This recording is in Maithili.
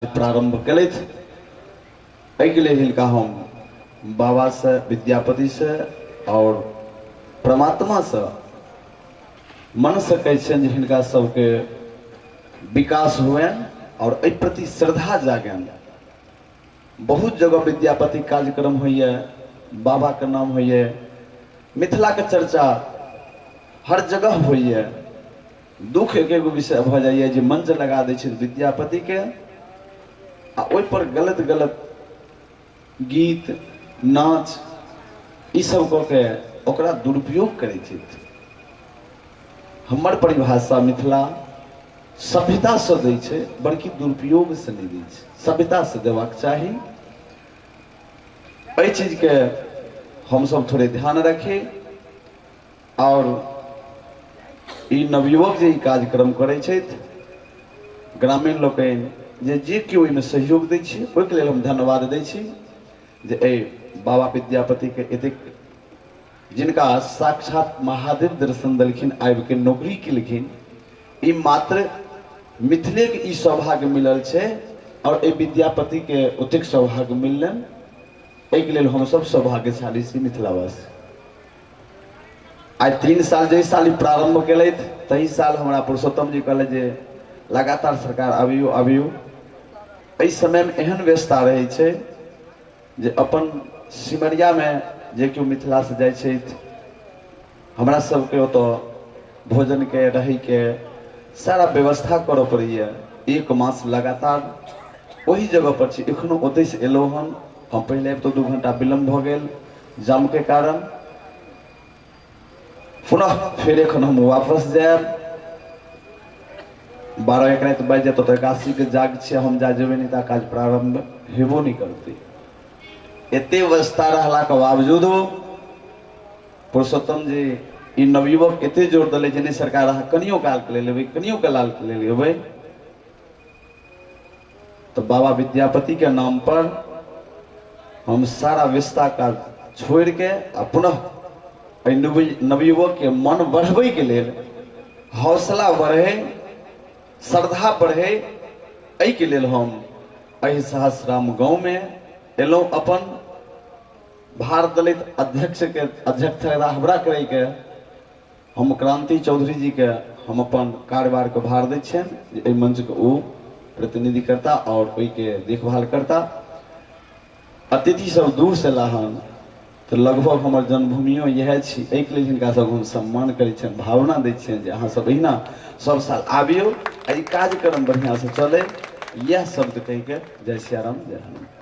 प्रारम्भ केलथि। एहिके लेल हिनका हम बाबासँ, विद्यापतिसँ आओर परमात्मासँ मनसँ कहै छियनि जे हिनका सबके विकास हुअनि आओर एहि प्रति श्रद्धा जागनि। बहुत जगह विद्यापति कार्यक्रम होइए, बाबाके नाम होइए, मिथिलाके चर्चा हर जगह होइए। दुख एक एगो विषय भऽ जाइए जे मंच लगा दै छै विद्यापतिके आ ओहिपर गलत गलत गीत नाच ईसभ कऽ के ओकरा दुरुपयोग करै छथि। हमर परिभाषा मिथिला सभ्यतासँ दै छै, बल्कि दुरुपयोगसँ नहि दै छै, सभ्यतासँ देबाक चाही। एहि चीजके हमसभ थोड़े ध्यान रखी। आओर ई नवयुवक जे ई कार्यक्रम करै छथि, ग्रामीण लोकनि जे जे केओ ओहिमे सहयोग दै छी, ओहिके लेल हम धन्यवाद दै छी जे एहि बाबा विद्यापतिके एतेक, जिनका साक्षात महादेव दर्शन देलखिन, आबिके नौकरी केलखिन, ई मात्र मिथिलेके ई सौभाग्य मिलल छै आओर एहि विद्यापतिके ओतेक सौभाग्य मिललनि। एहिके लेल हमसभ सौभाग्यशाली छी मिथिलावासी। आइ 3 साल जाहि साल ई प्रारम्भ केलथि ताहि साल हमरा पुरुषोत्तम जी कहलथि जे लगातार सरकार अबियौ अबियौ। एहि समयमे एहन व्यस्तता रहै छै जे अपन सिमरियामे जे केओ मिथिलासँ जाइ छथि, हमरा सबके ओतऽ भोजनके रहैके सारा व्यवस्था करऽ पड़ैए। 1 मास लगातार ओहि जगहपर छी, एखनो ओतहिसँ एलहुँ हन। हम पहिले आबितहुँ 2 घंटा विलम्ब भऽ गेल जामके कारण। पुनः फेर एखन हम वापस जायब, 12-1 राति बाजि जायत, ओतऽ एकादशीके जाग छै, हम जा जेबै नहि तऽ काज प्रारम्भ हेबो नहि करतै। एते व्यवस्था रहलाके बावजूदो पुरुषोत्तम जी ई नवयुवक एते जोर देलै जे नहि सरकार, अहाँ कनियो कालके लेल एबै, कनियो कालके लेल एबै। तऽ बाबा विद्यापति के नाम पर हम सारा व्यवस्था काज छोड़ि के आ पुनः एहि नवयुवक के मन बढ़बै के लेल, हौसला बढ़े, श्रद्धा बढ़े, एहिके लेल हम एहि सहस्राम गाँवमे एलहुँ। अपन भारत दलित अध्यक्षके अध्यक्षता हमरा करैके, हम क्रांति चौधरी जीके हम अपन कार्यभारके भार दै छियनि जे एहि मंचके ओ प्रतिनिधि करता आओर ओहिके देखभाल करता। अतिथि सब दूरसँ एला हन तऽ लगभग हमर जन्मभूमियो इएह छी, एहिके लेल हिनका सबके हम सम्मान करै छियनि, भावना दै छियनि जे अहाँ सब एहिना सब साल आबियौ आ ई कार्यक्रम बढ़िआँसँ चलै। इएह शब्द कहिके जय सियाराम, जय हनुमान।